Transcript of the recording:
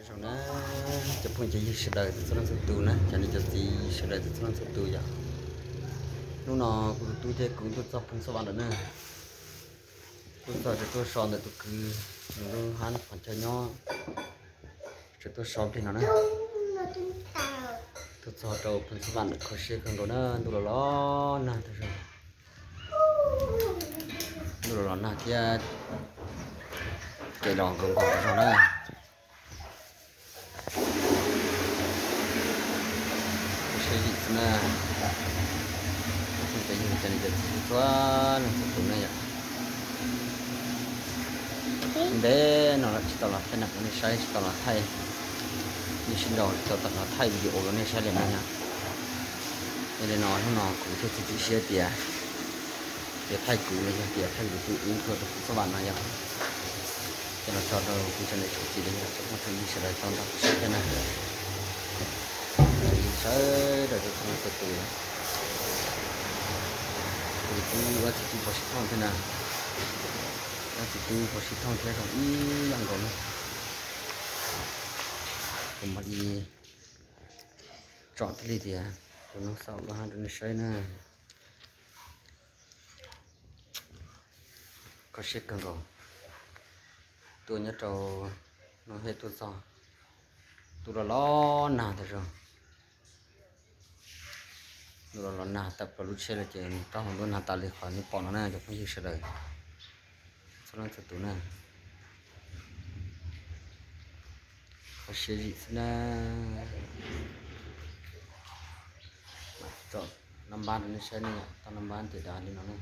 Zoo na, cov phooj cov ywg sawv daws txhua leej txhua tus na, cov niam cov txiv sawv daws txhua leej txhua tus yom. Hnub no kuv tus tub thiab kuv tuaj txog Phoos Xab Vam lawm na. Tuaj txog ces tuaj so ntawm tus kwv nws lub hab qhov chaw nyob, ces tuaj so plig no na. Tuaj txog rau Phoos Xab Vam lawm, kho siab kawg nkaus na, ntuj los los nag tag zog. Ntuj los los nag thiab, ces los nkaus nkaus zog na. Siab zim xwb na, cov phooj cov ywg cov niam cov txiv txhua leej txhua tus na yom. Ntev no lawm tsis tau los thaij nas rau nej saib, tsis tau los thaij, yeej sib nraus tsis tau los thaij video rau nej saib li na yom. Yog li no hnub no kuv thiaj txiav txim siab tias, tias thaij kuv los yog tias thaij kuv tus ub tuaj rau Phoos Xab Vam no yom. Ces los tso rau kuv tsoom niam tsoom txiv los yog tsoom phooj tsoom ywg sawv daws tau nrog kuv saib thiab na. Sawv daws txhua leej txhua tus, kuv tus tub, ob txiv tub Pov Siv Thooj thiab na, ob txiv tub Pov Siv Thooj thiab zoo ib yam nkaus na. Kuv mam li tsom thiaj li tias kuv no xa lub hab rau nej saib na. Kho siab kawg nkaus, tuaj nyob rau no thiaj tuaj txog, ntuj los los nag tag zog. Ntuj los los nag tawm plaws lub tsheb lawm ces taub hau ntuj nag tas li qhov nej pom no na cov phooj ywg sawv daws txhua leej txhua tus na. Kho siab zim xwb na. Tsom nab npab rau nej saib ne, tau nab npab ces dav li no na.